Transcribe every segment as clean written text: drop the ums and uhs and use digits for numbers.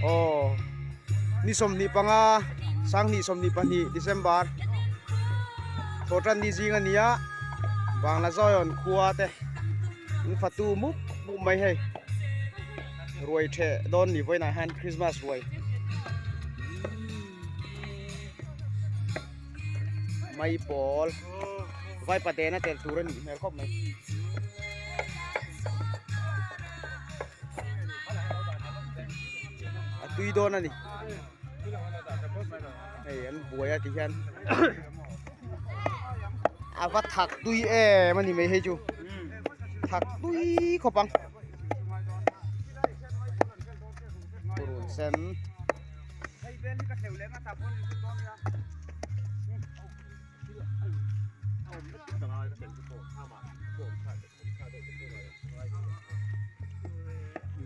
Aw ni 25 2022 December thawhtan ni zing a ni a Bangla Zion khua te an fatu mup mup mai hei ruai theh dawn ni vawiinah hian Christmas ruai. Mai pawl vai paten a tel tur a nih hmel khawp mai. A tui dawn a ni hei an buai a ti hian a va thak tui em a ni mai hei chu thak tui khawp ang purun sen.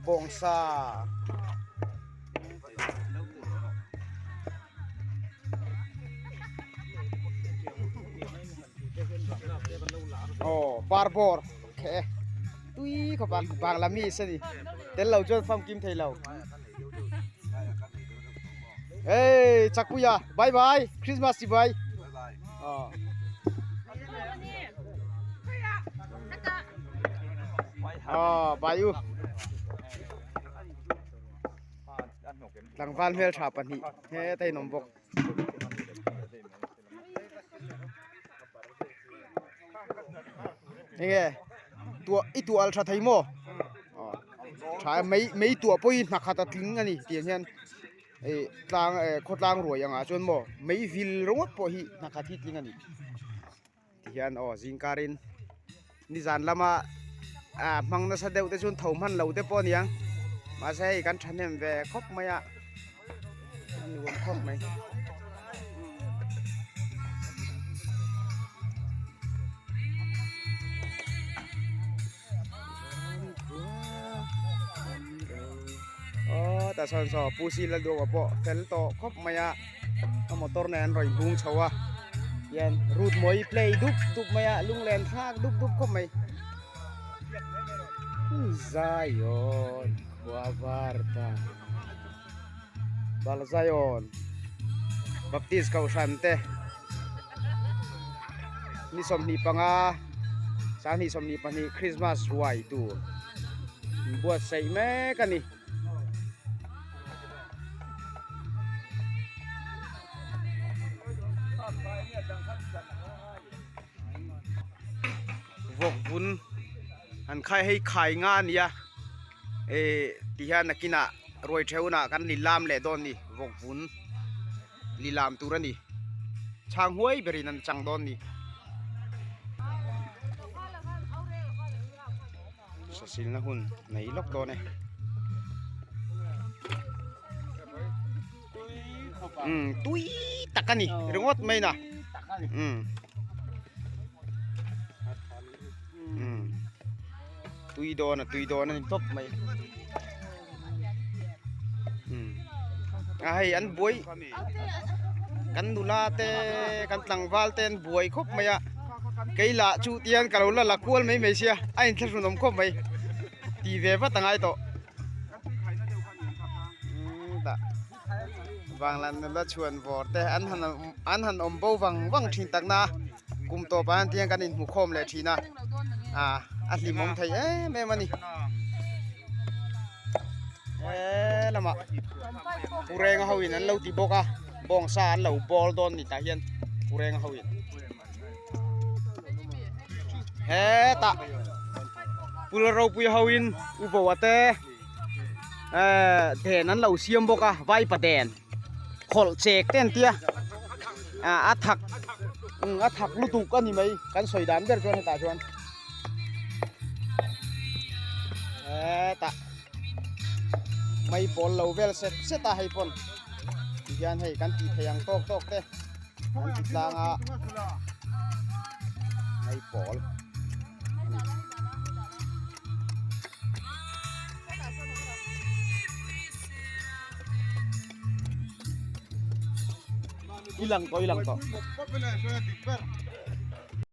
Bawngsa aw parbawr khe tui khawp ang bangla mi se ni tel lo chuan famkim thei lo. Hey Chakpuia bye bye Christmas chi bye. Ờ bye u. Tlangval hmel tha pahnih he ta in awm bawk. Enge tuah i tuah al tha thei maw tha mei mei tuah pawh hi hna khat a tling a ni tiang hian ih tlang eh khawtlang ruai angah chuan maw mei vil ringawt pawh hi hna khat hi tling a ni tihian aw zingkarin nizan lama ah hmang nasa deuh te chuan tho hman lo te pawh a niang mahse hei kan thahnem ve khawp mai a a nuam khawp mai. Aw tah sawn saw pu sila duak pawh fel tawh khawp mai a a motor nen an rawn hung chho a hian route mawi play dup dup mai a lunglen thlak dup dup khawp mai Zion khua var ta Bal Zion Baptist kohhran te ni 25 2022 Christmas ruai tur buatsaih mek a ni. Vawk vun an khai hei khai nga a ni a eh ti hian nakinah ruai theunah kan lilam leh dawn a ni vawk vun lilam tur a ni chhang huai berin an chang dawn a ni. Sasilna hun nei lawk dawn e. Umm tui tak a ni ringawt mai na umm umm tui dawn a tui dawn a ni tawp mai umm a hei an buai kan nula te kan tlangval te an buai khawp mai a kei lah chu tian ka lo la la kual mai mai sia a inthlahrun awm khawp mai ti ve vat a ngai tawh. Vangla nula chhuan vawr te an han an han awm bo vang vang thin tak na kum tawp ah hian tiang kan inhmu khawm leh thin a ah a hlimawm thei em em a ni he lamah Pu Renga ho in an lo ti bawk a bawngsa an lo bawl dawn ni tah hian Pu Renga ho in hetah Pu Lalropuia ho in U Boa te. Eh den an lo siam bawk a vaipa den khawlh chek te an tia ah a thak a thak lutuk a ni mai kan sawi dan ber chuan hetah chuan hetah mai pawl lo vel set set a hei pawn tihian hei kan tih theih ang tawk tawk te an ti tlang a mai pawl a ni. I lang tawh i lang tawh.